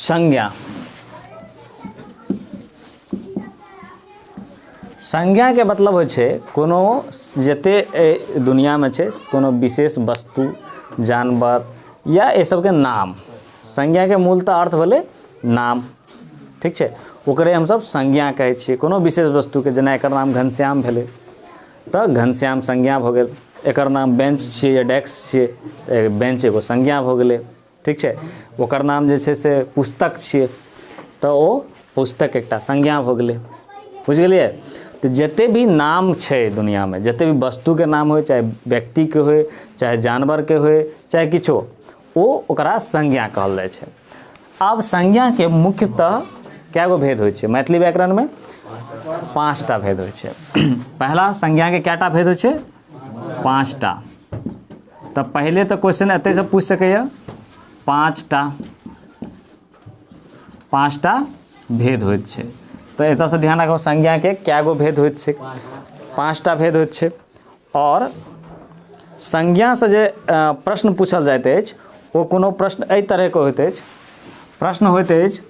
संज्ञा। संज्ञाके मतलब होइ छै कोनो जते एहि दुनिआँमे छै कोनो विशेष वस्तु, जानवर या एहि सबके नाम। संज्ञाके मूलतः अर्थ भेलै नाम, ठीक छै? ओकरे हमसब संज्ञा कहै छियै कोनो विशेष वस्तुके। जेना एकर नाम घनश्याम भेलै तऽ घनश्याम संज्ञा भऽ गेल। एकर नाम बेंच छियै या डेस्क छियै तऽ बेंच एगो संज्ञा भऽ गेलै, ठीक छै? ओकर नाम जे छै से पुस्तक छियै तऽ ओ पुस्तक एकटा संज्ञा भऽ गेलै। बुझि गेलियै? तऽ जते भी नाम छै दुनिआँमे, जते भी वस्तुके नाम होइ, चाहे व्यक्तिके होइ, चाहे जानवरके होइ, चाहे किछो, ओ ओकरा संज्ञा कहल जाइ छै। आब संज्ञाके मुख्यतः कए गो भेद होइ छै? मैथिली व्याकरणमे 5टा भेद होइ छै। पहला संज्ञाके कएटा भेद होइ छै? 5टा। तऽ पहिले तऽ क्वेश्चन एतहिसँ पूछि सकैए, 5टा भेद होइत छै। तऽ एतऽसँ ध्यान राखब, संज्ञाके कए गो भेद होइत छै? 5टा भेद होइत छै। आओर संज्ञासँ जे प्रश्न पूछल जाइत अछि, ओ कोनो प्रश्न एहि तरहके होइत अछि। प्रश्न होइत अछि,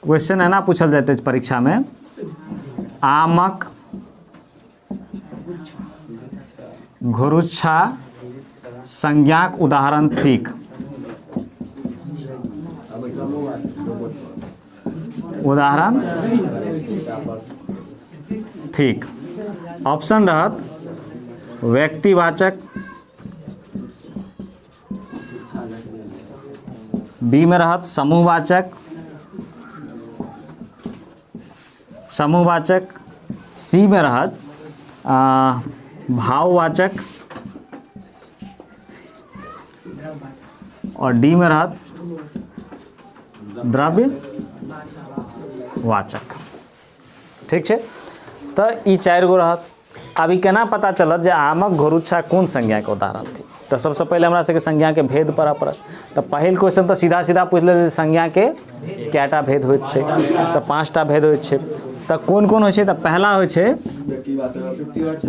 क्वेश्चन एना पूछल जाइत अछि परीक्षामे, आमक घुरुच्छा संज्ञाक उदाहरण थिक। उदाहरण थिक। ऑप्शन रहत व्यक्तिवाचक, बी में रहत समूहवाचक, समूहवाचक, सी में रहत भाववाचक और डी में रहत द्रव्य वाचक। ठीक छै? तऽ ई 4 गो रहत। आब ई केना पता चलत जे आमक घोरुच्छा कोन संज्ञाके उदाहरण थिक? तऽ सबसँ पहिले हमरा सबके संज्ञाके भेद पढ़ऽ पड़त। तऽ पहिल क्वेश्चन तऽ सीधा सीधा पूछि लेल जे संज्ञाके कएटा भेद होइत छै? तऽ 5टा भेद होइत छै। तऽ कोन कोन होइ छै? तऽ पहला होइ छै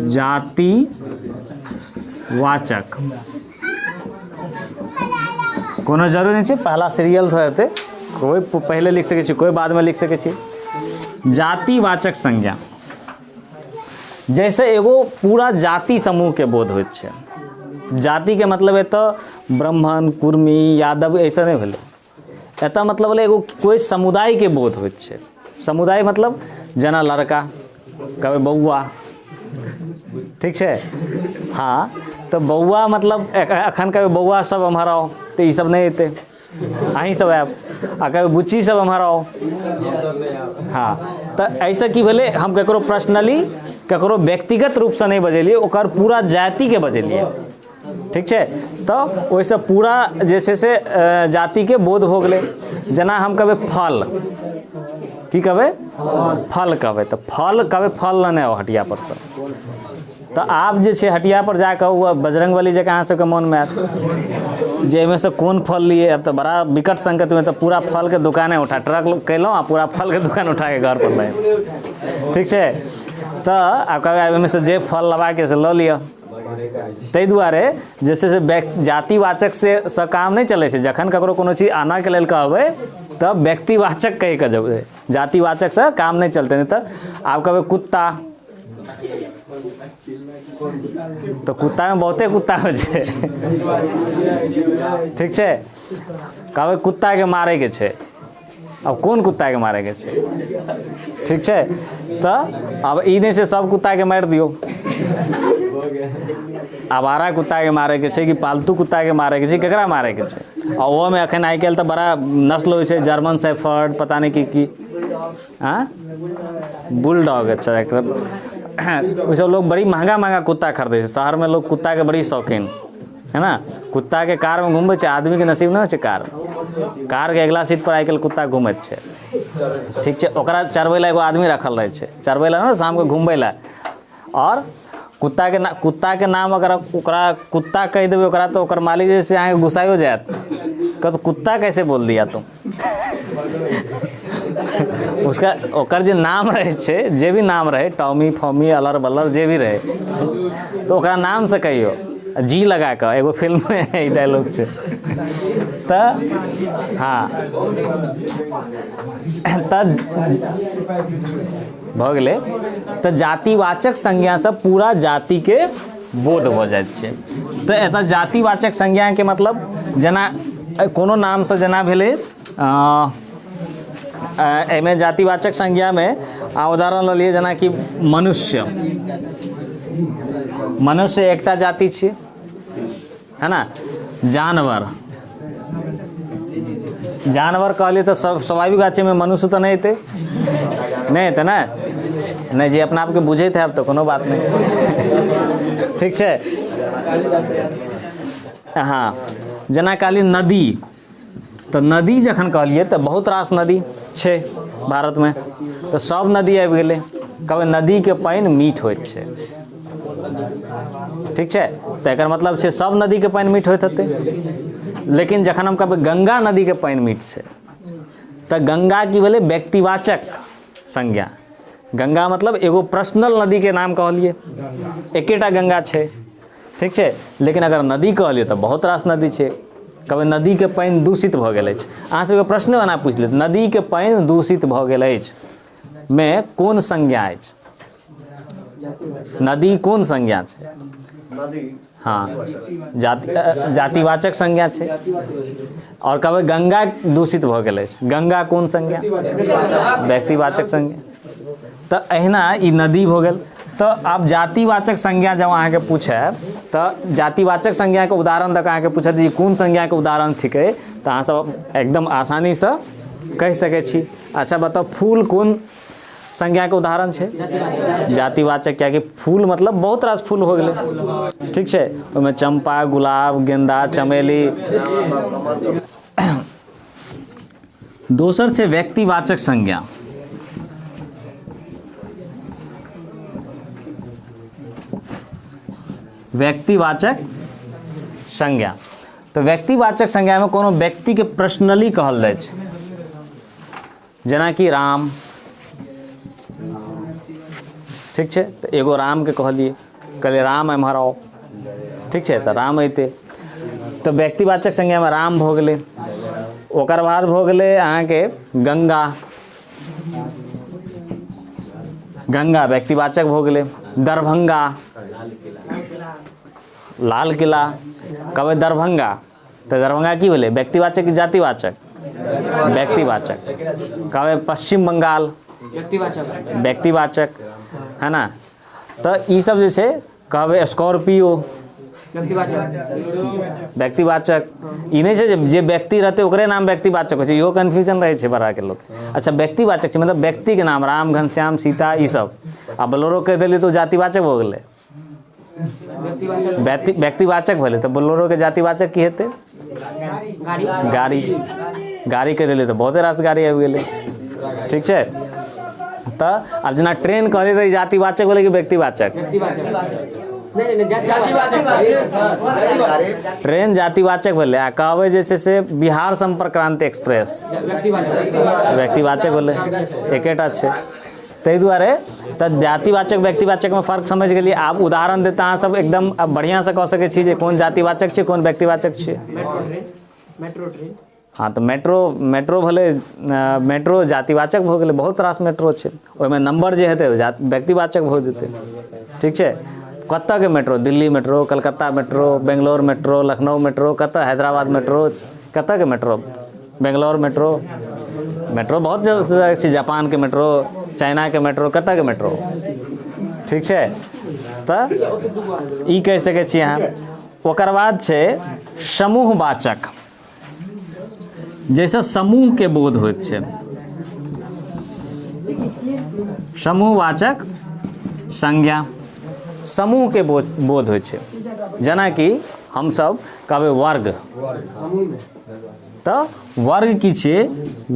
जाति वाचक। कोनो जरूरी नहि छै पहला सीरियलसँ हेतै, कोइ पहिले लिख सकै छी, कोइ बादमे लिख सकै छी। जातिवाचक संज्ञा, जैसे एगो पूरा जाति समूहके बोध होइत छै। जातिके मतलब एतऽ ब्राह्मण, कुर्मी, यादव ऐसा नहि भेलै। एतऽ मतलब भेलै एगो कोइ समुदायके बोध होइत छै। समुदाय मतलब जेना लड़का कहबै बौआ, ठीक छै? हँ, तऽ बौआ मतलब एखन कहबै बौआ सब एम्हर आउ तऽ ई सब नहि एतै, अहीं सब आयब। आ कहबै बुच्ची सब एम्हर आउ, हँ, तऽ एहिसँ की भेलै? हम ककरो पर्सनली, ककरो व्यक्तिगत रूपसँ नहि बजेलियै, ओकर पूरा जातिके बजेलियै, ठीक छै? तऽ ओहिसँ पूरा जे छै से जातिके बोध हो गेलै। जेना हम कहबै फल, की कहबै? फल कहबै। तऽ फल कहबै, फल लेने आउ हटिया परसँ। तऽ आब जे छै हटिया पर जाकऽ ओ बजरंगबली जकाँ अहाँ सबके मोनमे आयत जे एहिमे से कोन फल लिए। आब तऽ बड़ा विकट संकटमे तऽ पूरा फलके दोकाने उठा ट्रक कयलहुँ आ पूरा फलके दोकान उठाके घर पर लाएब, ठीक छै? तऽ आब कहबै आब एहिमे से जे फल लेबाके से लऽ लिअ। ताहि दुआरे जे छै से जातिवाचक से काम नहि चलै छै। जखन ककरो कोनो चीज आनऽके लेल कहबै तऽ व्यक्तिवाचक कहि कऽ जेबै, जातिवाचकसँ काम नहि चलतै। नहि तऽ आब कहबै कुत्ता, तऽ कुत्तामे बहुते कुत्ता होइ छै, ठीक छै? कहबै कुत्ताके मारैके छै, आब कोन कुत्ताके मारैके छै? ठीक छै? तऽ आब ई नहि छै सब कुत्ताके मारि दियौ। आवारा कुत्ताके मारैके छै कि पालतू कुत्ताके मारैके छै, केकरा मारैके छै? आ ओहोमे एखन आइ काल्हि तऽ बड़ा नस्ल होइ छै, जर्मन शेफर्ड, पता नहि की की, आँ, बुलडॉग। अच्छा, एकर ओसब लोग बड़ी महंगा महंगा कुत्ता खरीदै छै। शहरमे लोग कुत्ताके बड़ी शौकीन है ना, कुत्ताके कारमे घुमबै छै। आदमीके नसीब नहि होइ छै कार। कारके अगिला सीट पर आइ काल्हि कुत्ता घुमैत छै, ठीक छै? ओकरा चरबै लए एगो आदमी रखल रहै छै, चरबै लए ने, शामके घुमबै लए। आओर कुत्ताके नाम अगर ओकरा कुत्ता कहि देबै ओकरा, तऽ ओकर मालिक जे छै अहाँके गुस्साइयो जायत, कहत कुत्ता कैसे बोल दिया तुम उसका। ओकर जे नाम रहै छै, जे भी नाम रहै, टॉमी फॉमी अलर बलर जे भी रहै, तऽ ओकरा नामसँ कहियौ। जी लगा कऽ एगो फिल्ममे ई डायलॉग छै। तऽ हँ, तऽ भऽ गेलै। तऽ जातिवाचक संज्ञासँ पूरा जातिके बोध भऽ जाइत छै। तऽ एतऽ जातिवाचक संज्ञाके मतलब जेना कोनो नामसँ जेना भेलै, एहिमे जातिवाचक संज्ञामे आ उदाहरण लऽ लिअ, जेनाकि मनुष्य। मनुष्य एकटा जाति छियै, है ना? जानवर, जानवर कहलियै तऽ सब स्वाभाविक बात छै, एहिमे मनुष्य तऽ नहि एतै, नहि एतै ने। नहि जे अपना आपके बुझैत हैब तऽ कोनो बात नहि, ठीक छै। हँ, जेना कहलियै नदी, तऽ नदी जखन कहलियै तऽ बहुत रास नदी छै भारतमे, तऽ सब नदी आबि गेलै। कहबै नदीके पानि मीठ होइत छै, ठीक छै, तऽ एकर मतलब छै सब नदीके पानि मीठ होइत हेतै। लेकिन जखन हम कहबै गंगा नदीके पानि मीठ छै, तऽ गंगा की भेलै? व्यक्तिवाचक संज्ञा। गंगा मतलब एगो पर्सनल नदीके नाम कहलियै, एकेटा गंगा छै, ठीक छै। लेकिन अगर नदी कहलियै तऽ बहुत रास नदी छै। कहबै नदीके पानि दूषित भऽ गेल अछि, अहाँ सबके प्रश्न एना पूछि लेत, नदीके पानि दूषित भऽ गेल अछि मे कोन संज्ञा अछि? नदी कोन संज्ञा छै? नदी। हँ, जाति, जातिवाचक संज्ञा छै। आओर कहबै गंगा दूषित भऽ गेल अछि, गंगा कोन संज्ञा? व्यक्तिवाचक संज्ञा। तऽ एहिना ई नदी भऽ गेल। तऽ आब जातिवाचक संज्ञा जब अहाँके पूछे तऽ जातिवाचक संज्ञाके उदाहरण दऽ कऽ अहाँके पूछत जे कोन संज्ञाके उदाहरण थिकै, तऽ अहाँ सब एकदम आसानीसँ कहि सकै छी। अच्छा बताउ, फूल कोन संज्ञाके उदाहरण छै? जातिवाचक, कियाकि फूल मतलब बहुत रास फूल हो गेलै, ठीक छै, ओहिमे चम्पा, गुलाब, गेंदा, चमेली। दोसर छै व्यक्तिवाचक संज्ञा। व्यक्तिवाचक संज्ञा, तऽ व्यक्तिवाचक संज्ञामे कोनो व्यक्तिके पर्सनली कहल जाइ छै, जेनाकि राम, ठीक छै, तऽ एगो रामके कहलियै, कहलियै राम एम्हर आउ, ठीक छै, तऽ राम अयतै। तऽ व्यक्तिवाचक संज्ञामे राम भऽ गेलै। ओकर बाद भऽ गेलै अहाँके गंगा, गंगा व्यक्तिवाचक भऽ गेलै। दरभंगा, लाल किला, कहबै दरभंगा तऽ दरभंगा की भेलै? व्यक्तिवाचक कि जातिवाचक? व्यक्तिवाचक। कहबै पश्चिम बंगाल, व्यक्तिवाचक, है ना? तऽ ई सब जे छै, कहबै स्कॉर्पियो, व्यक्तिवाचक। ई नहि छै जे व्यक्ति रहतै ओकरे नाम व्यक्तिवाचक होइ छै, इहो कन्फ्यूजन रहै छै बड़ाके लोक। अच्छा, व्यक्तिवाचक छै मतलब व्यक्तिके नाम, राम, घनश्याम, सीता, ई सब। आ बोलेरो कहि देलियै तऽ ओ जातिवाचक भऽ गेलै, व्यक्ति व्यक्तिवाचक भेलै। तऽ बोलेरोके जातिवाचक की हेतै? गाड़ी। गाड़ी कहि देलियै तऽ बहुते रास गाड़ी आबि गेलै, ठीक छै। तऽ आब जेना ट्रेन कहलियै तऽ ई जातिवाचक भेलै कि व्यक्तिवाचक? ट्रेन जातिवाचक भेलै। आ कहबै जे छै से बिहार सम्पर्क क्रांति एक्सप्रेस, व्यक्तिवाचक भेलै, एकेटा छै। ताहि दुआरे तऽ जातिवाचक व्यक्तिवाचकमे फर्क समझि गेलियै। आब उदाहरण देत अहाँ सब एकदम बढ़िआँसँ कऽ सकै छी जे कोन जातिवाचक छै, कोन व्यक्तिवाचक छै। हँ, तऽ मेट्रो, मेट्रो भेलै, मेट्रो जातिवाचक भऽ गेलै, बहुत रास मेट्रो छै, ओहिमे नम्बर जे हेतै व्यक्तिवाचक भऽ जेतै, ठीक छै। कतऽके metro? Delhi metro, Calcutta metro, Bangalore metro, Lucknow metro, कतऽ? हैदराबाद मेट्रो, कतऽके मेट्रो? बेंगलोर मेट्रो। मेट्रो बहुत जगह छै, जापानके मेट्रो, चाइनाके मेट्रो, कतऽके मेट्रो, ठीक छै। तऽ ई कहि सकै छी अहाँ। ओकर बाद छै समूहवाचक, जाहिसँ समूहके बोध होइत छै। समूहवाचक संज्ञा समूहके बोध होइ छै, जेनाकि हमसभ कहबै वर्ग, तऽ वर्ग की छियै?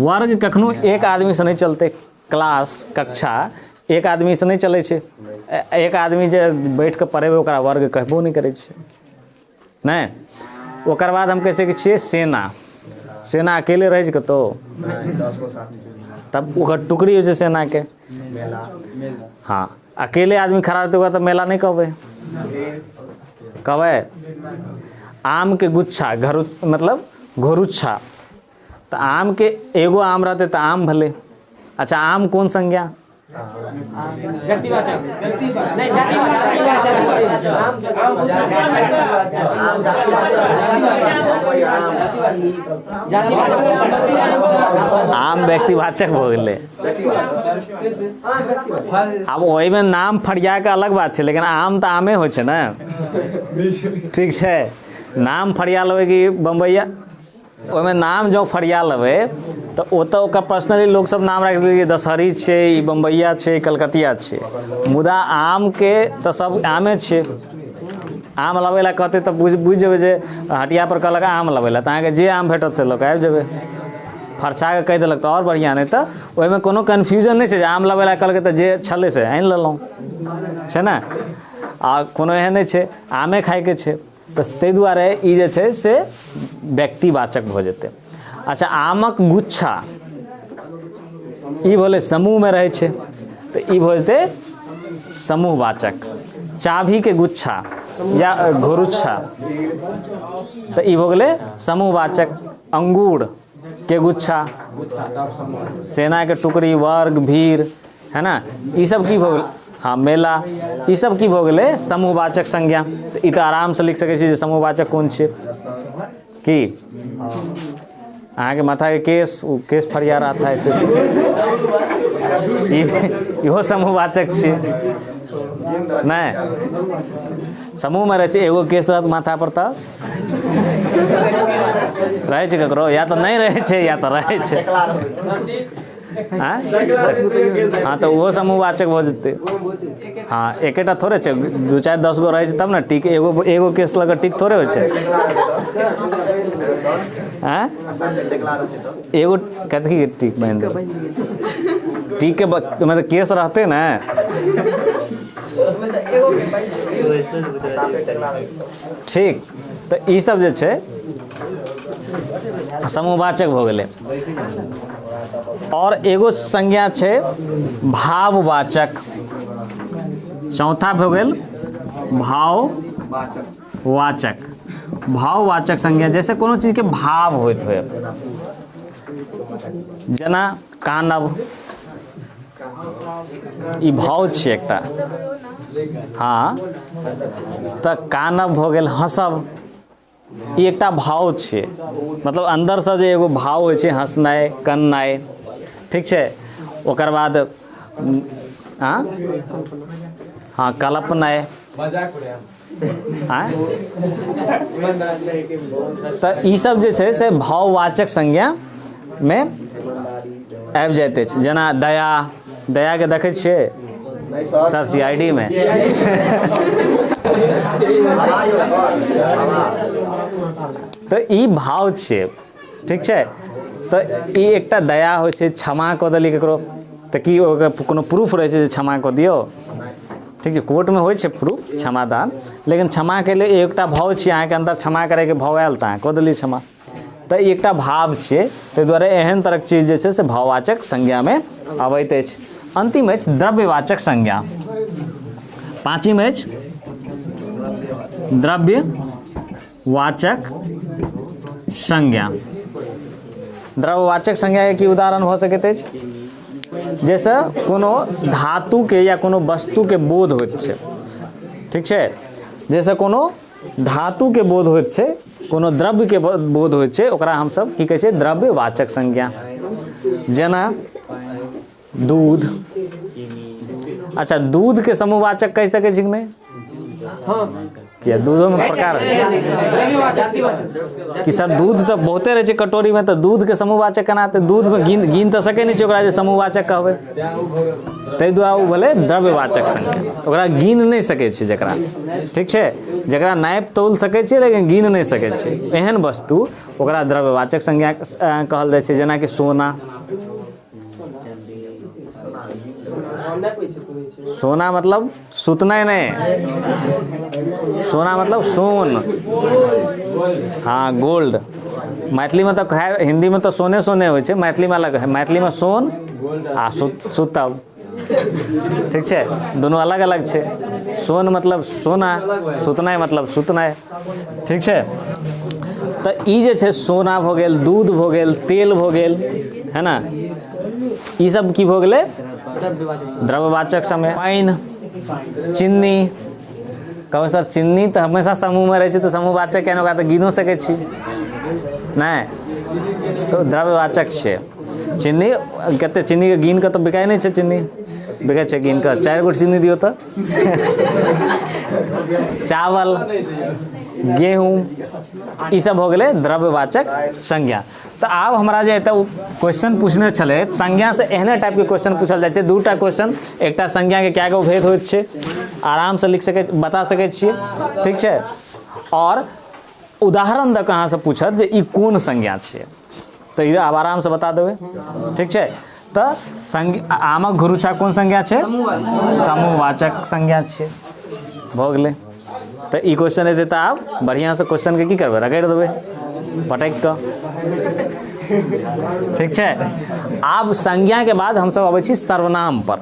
वर्ग कखनो एक आदमीसँ नहि चलतै। क्लास, कक्षा एक आदमीसँ नहि चलै छै। एक आदमी जे बैठ कऽ पढ़ेबै ओकरा वर्ग कहबो नहि करै छै, नहि। ओकर बाद हम कहि सकै छियै सेना। सेना अकेले रहै छै कतहु? तब ओकर टुकड़ी होइ छै सेनाके। हँ, अकेले आदमी खड़ा रहतै ओकरा तऽ मेला नहि कहबै। कहबै आमके गुच्छा घर मतलब घोरुच्छा। तऽ आमके एगो आम रहतै तऽ आम भेलै। अच्छा आम कोन संज्ञा? आम व्यक्तिवाचक भऽ गेलै। आब ओहिमे नाम फरियाके अलग बात छै, लेकिन आम तऽ आमे होइ छै ने। ठीक छै, नाम फरिया लेबै कि बम्बैया, ओहिमे नाम जँ फरिया लेबै तऽ ओतऽ ओकर पर्सनली लोकसभ नाम राखि देलकै दशहरी छै, ई बम्बैया छै, कलकतिया छै। मुदा आमके तऽ सब आमे छै। आम लबै लए कहतै तऽ बुझि बुझि जेबै जे हटिया पर कहलक आम लबै लए, तऽ अहाँके जे आम भेटत से लऽ कऽ आबि जेबै। फरछा कऽ कहि देलक तऽ आओर बढ़िआँ, नहि तऽ ओहिमे कोनो कन्फ्यूजन नहि छै जे आम लबै लए कहलकै तऽ जे छलै से आनि लेलहुँ, छै ने? आ कोनो एहन नहि छै आमे खाइके छै, तऽ ताहि दुआरे ई जे छै से व्यक्तिवाचक भऽ जेतै। अच्छा आमक गुच्छा ई भेलै समूहमे रहै छै, तऽ ई भऽ जेतै समूहवाचक। चाभीके गुच्छा या घोरुच्छा, तऽ ई भऽ गेलै समूहवाचक। अंगूरके गुच्छा, सेनाके टुकड़ी, वर्ग, भीड़, है ना, ई सब की भऽ गेलै? हँ मेला, ई सब की भऽ गेलै? समूहवाचक संज्ञा। तऽ ई तऽ आरामसँ लिख सकै छी जे समूहवाचक कोन छियै। की अहाँके माथाके केश, ओ केश फरिया रहा था ऐसे ई इहो समूहवाचक छियै। नहि समूहमे रहै छै, एगो केश रहत माथा पर तऽ रहै छै ककरो, या तऽ नहि रहै छै या तऽ रहै छै। हँ तऽ ओहो समूहवाचक भऽ जेतै। हँ एकेटा थोड़े छै, दू चारि 10 गो रहै छै तब ने टिक, एगो एगो केस लऽ कऽ टिक थोड़े होइ छै। आँय एगो कथी टिक बान्हि देबै? टिक के मतलब केस रहतै ने। ठीक, तऽ ई सब जे छै समूहवाचक भऽ गेलै। आओर एगो संज्ञा छै भाववाचक। चौथा भऽ गेल भाववाचक। भाववाचक संज्ञा जैसे कोनो चीजके भाव होइत होय, जेना कानब, ई भाव छै एकटा। हँ तऽ कानब भऽ गेल, हँसब, ई एकटा भाव छै, मतलब अन्दरसँ जे एगो भाव होइ छै, हँसनाइ कननाइ। ठीक छै, ओकर बाद हँ हँ कलपनाइ। आँय तऽ ईसभ जे छै से भाववाचक संज्ञामे आबि जाइत अछि। जेना दया, दयाके देखै छियै सर सी I D मे। तऽ ई भाव छियै। ठीक छै, तऽ ई एकटा दया होइ छै, क्षमा कऽ देली ककरो तऽ की ओकर कोनो प्रूफ रहै छै जे क्षमा कऽ दियौ? ठीक छै, कोर्टमे होइ छै प्रूफ क्षमादान, लेकिन क्षमाके लेल एकटा भाव छियै, अहाँके अन्दर क्षमा करैके भाव आयल तऽ अहाँ कऽ देलियै क्षमा। तऽ ई एकटा भाव छियै, ताहि दुआरे एहन तरहक चीज जे छै से भाववाचक संज्ञामे अबैत अछि। अन्तिम अछि द्रव्यवाचक संज्ञा। पाँचिम अछि द्रव्यवाचक संज्ञा। द्रव्यवाचक संज्ञाके की उदाहरण भऽ सकैत अछि? जाहिसँ कोनो धातुके या कोनो वस्तुके बोध होइत छै। ठीक छै, जाहिसँ कोनो धातुके बोध होइत छै, कोनो द्रव्यके बोध होइत छै, ओकरा हमसब की कहै छियै? द्रव्यवाचक संज्ञा। जेना दूध। अच्छा दूधके समूहवाचक कहि सकै छी कि नहि? किया दूधोमे प्रकार होइ छै कि सर? दूध तऽ बहुते रहै छै कटोरीमे, तऽ दूधके समूहवाचक केना हेतै? दूधमे गिन गिन तऽ सकै नहि छै ओकरा जे समूहवाचक कहबै, ताहि दुआरे ओ भेलै द्रव्यवाचक संज्ञा। ओकरा गिन नहि सकै छै जकरा, ठीक छै, जकरा नापि तौल सकै छियै लेकिन गिन नहि सकै छियै, एहन वस्तु ओकरा द्रव्यवाचक संज्ञा कहल जाइ छै। जेनाकि सोना। सोना मतलब सुतनाइ नहि, सोना मतलब सोन, हाँ गोल्ड। मैथिलीमे तऽ खैर हिन्दीमे तऽ सोने सोने होइ छै, मैथिलीमे अलग है, मैथिलीमे सोन आ सुतब, ठीक छै, दुनू अलग अलग छै। सोन मतलब सोना, सुतनाइ मतलब सुतनाइ। ठीक छै, तऽ ई जे छै सोना भऽ गेल, दूध भऽ गेल, तेल भऽ गेल, है ने, ई सब की भऽ गेलै? द्रव्यवाचक समय। पानि, चिन्नी, कहबै सर चिन्नी तऽ हमेशा समूहमे रहै छै, तऽ समूहवाचक केना? ओकरा तऽ गिनो सकै छी नहि, तऽ द्रव्यवाचक छै चिन्नी। कते चिन्नीके गिन कऽ तऽ बिकाइ नहि छै। चिन्नी बिकाइ छै गिन कऽ? 4 गो चिन्नी दियौ तऽ। चावल, गेहूँ, ई सब भऽ गेलै द्रव्यवाचक संज्ञा। तऽ आब हमरा जे एतऽ क्वेश्चन पूछने छलै, संज्ञासँ एहने टाइपके क्वेश्चन पूछल जाइ छै। 2टा क्वेश्चन, एकटा संज्ञाके कए गो भेद होइत छै, आरामसँ लिख सकै, बता सकै छियै। ठीक छै, आओर उदाहरण दऽ कऽ अहाँसँ पूछत जे ई कोन संज्ञा छियै, तऽ ई आब आरामसँ बता देबै। ठीक छै, तऽ संज्ञा, आमक घुरुछा कोन संज्ञा छै? समूहवाचक संज्ञा छियै। भऽ गेलै। तऽ ई क्वेश्चन एतै तऽ आब बढ़िआँसँ क्वेश्चनके की करबै? रगड़ि देबै पटकि कऽ। ठीक छै, आब संज्ञाके बाद हमसब अबै छी सर्वनाम पर।